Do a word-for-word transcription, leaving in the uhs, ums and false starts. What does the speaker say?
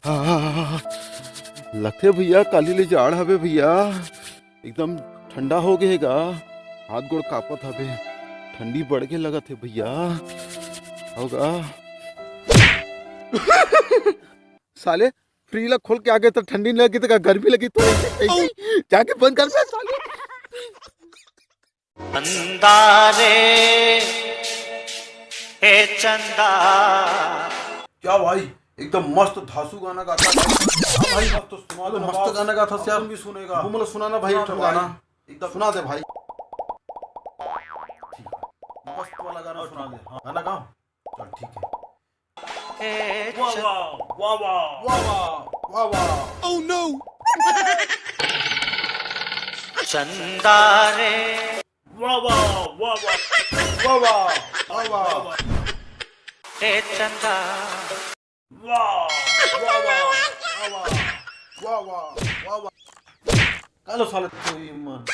आ, लगथे भैया, काली ले जाड़ हवे भैया, एकदम ठंडा हो गे हे गा, हाथ गोड़ कांपत हवे, ठंडी बढ़ के लगत हे भैया, होगा। साले, फ्रिज ला खोल के आगे तो ठंडी नहीं लगी तो का गर्मी लगी तो ऐसे, ऐसे जाके बंद कर दे साले। चंदा रे, ए चंदा। क्या भाई, एकदम मस्त धांसू गाना गाता है। हाँ भाई, मस्त सुना दो, मस्त गाना गाता है यार। तुम भी सुनेगा। वो मतलब सुनाना भाई, सुना एक दो गाना। भाई। एकदम सुना दे भाई। ठीक है। मस्त वाला गाना सुना दे। हाँ, गाना गाओ। चल, ठीक है। वाह, वाह, वाह, वाह। वाह, वाह, वाह, वाह। Oh no! चंदा रे। वाह, वाह, वाह, वाह। वाह, वाह, वाह, वाह। ए चंदा। वाह, वाह, वाह, वाह, वाह। वाह, वाह, वाह, वाह। कालो साले कोई मन।